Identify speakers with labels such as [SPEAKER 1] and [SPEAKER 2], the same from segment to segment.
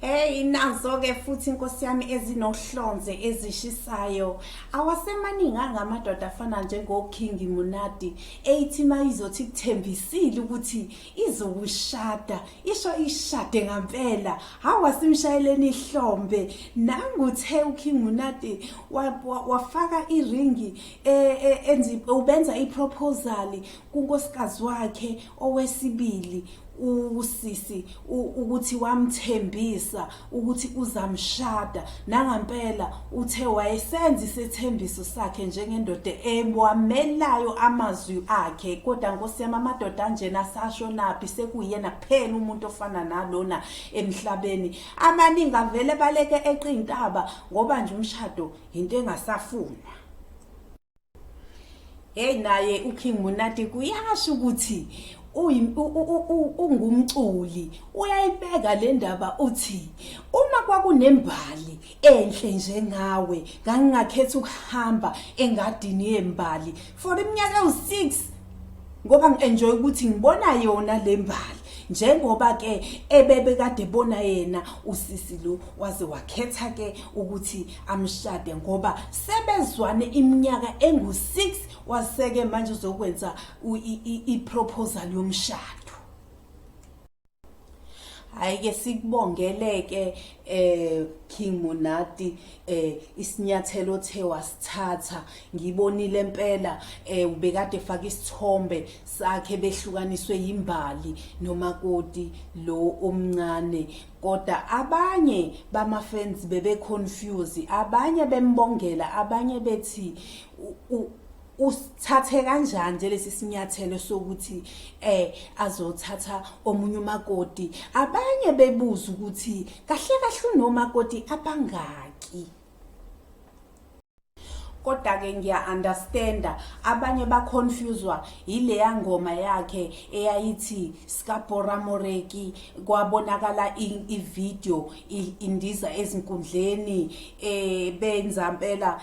[SPEAKER 1] Hey, nazo-ke futhi inkosi yami ezinohlonze ezishisayo. Awasemaningi angamadoda afana njengo-King Munati eyithi uma izothi ikuthembisile ukuthi izokushada, isho ishade ngampela. Hawu, asimshayeleni ihlombe. Nangu uthe uKing Munati wafaka iringi e, e, ubenza iproposal kunkosikazi wakhe owesibili usisi ukuthi wamthembisa ukuthi uzamshada. Nangampela uthe wayesenza isethembiso sakhe njengendoda ewamelayo amazwi akhe. Kodwa nkosi yami, amadoda anjena asashonaphi? Sekuyena kuphela umuntu ofana nalona emhlabeni. Amaningi avele baleke eqa iy'ntaba ngoba nje umshado yinto engasafunwa. Hey, naye uKing Munati kuyasho ukuthi ungumculi, uyayibeka le ndaba. Uthi uma kwakunembali enhle njengawe, ngangingakhetha ukuhamba engadini yembali for iminyaka ewu-6 ngoba ngi-enjoy ukuthi ngibona yona le mbali. Njengoba ke ebebe kade bona yena usisi lo, waze wakhetha ke ukuthi amshade ngoba sebezwane iminyaka engu-6, waseke manje uzokwenza i-proposal yomshado. Hayi ke, sikubongele ke King Monati isinyathelo othe wasithatha. Ngibonile impela ubekade efaka isithombe sakhe behlukaniswe yimbali nomakoti lo omncane, kodwa abanye bama fans bebe confuse, abanye bembongela, abanye bethi usithathe kanjani nje lesi sinyathelo sokuthi azothatha omunye umakoti, abanye bebuza ukuthi kahle kahle unomakoti abangaki. Kodwa-ke ngiya-understanda abanye ba-confuswa yileya ngoma yakhe eyayithi Skabora Moreki. Kwabonakala ivideo indiza ezinkundleni, benza mpela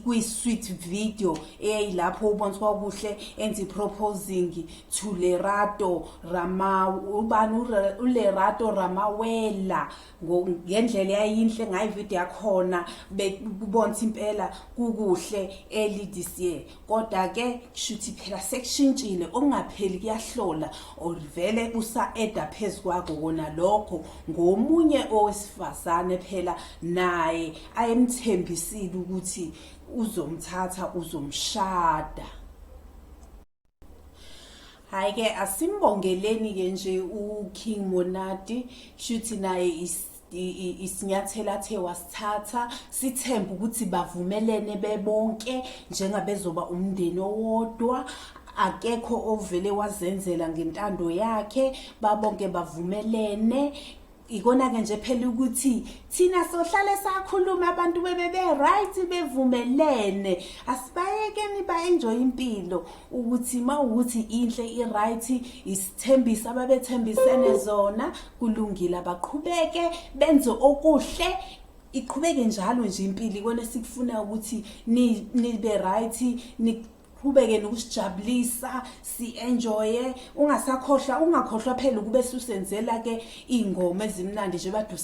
[SPEAKER 1] kwi-sweet video eyayilapho ubona kwakuhle enza i-proposing to Lerato Rama, ubani, uLerato Ramawela, ngendlela eyayinhle ngayo ivideo yakhona, bekubona impela kukuhle early this year. Kodwa ke shuthi phela sekushintshile, okungapheli kuyahlola, or vele usa-eda phezu kwako kona lokho ngomunye owesifazane phela naye ayemthembisile ukuthi uzomthatha, uzomshada. Hayi ke, asimbongeleni ke nje uKing Monati, shuthi naye isinyathelo athe wasithatha, sithemba ukuthi bavumelene bebonke njengabezoba umndeni owodwa. Akekho ovele wazenzela ngentando yakhe, babonke bavumelene. Ikona-ke nje phela ukuthi thina sohlale sakhuluma, abantu bebe be-right bevumelene. Asibayekeni ba-enjoy impilo, ukuthi uma ukuthi inhle, i-right, isithembiso ababethembisene zona, kulungile, abaqhubeke benze okuhle, iqhubeke njalo nje impilo. Ikona esikufuna, ukuthi nibe right, niqhubeke nokusijabulisa, si-enjoye. Ungasakhohlwa, ungakhohlwa phela ukube susenzela ke iy'ngoma ezimnandi nje bade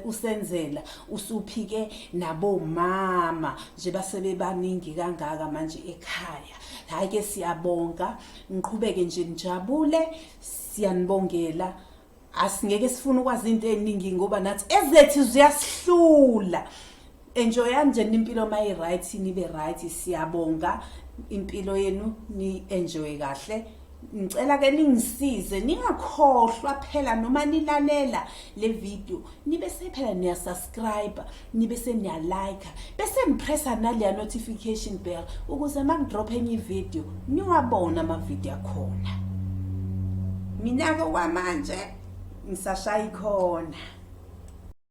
[SPEAKER 1] usenzela, usuphike nabomama nje basebebaningi kangaka manje ekhaya. Hhayi ke, siyabonga, niqhubeke nje nijabule, siyanibongela. Asingeke sifune ukwazi into ey'ningi ngoba nathi ezethu ziyasihlula. Enjoyani nje impilo, uma i-right nibe right. Siyabonga impilo yenu, ni-enjoye kahle. Ngicela ke ningisize, ningakhohlwa phela noma nilalela le video, nibe sephela niyasubscribe, nibe seniyalike, bese nipressa naleya notification bell ukuze uma ngidrop enye ivideo niwabone amavidiyo akhona. Mina-ke kwamanje ngisashaya ikhona.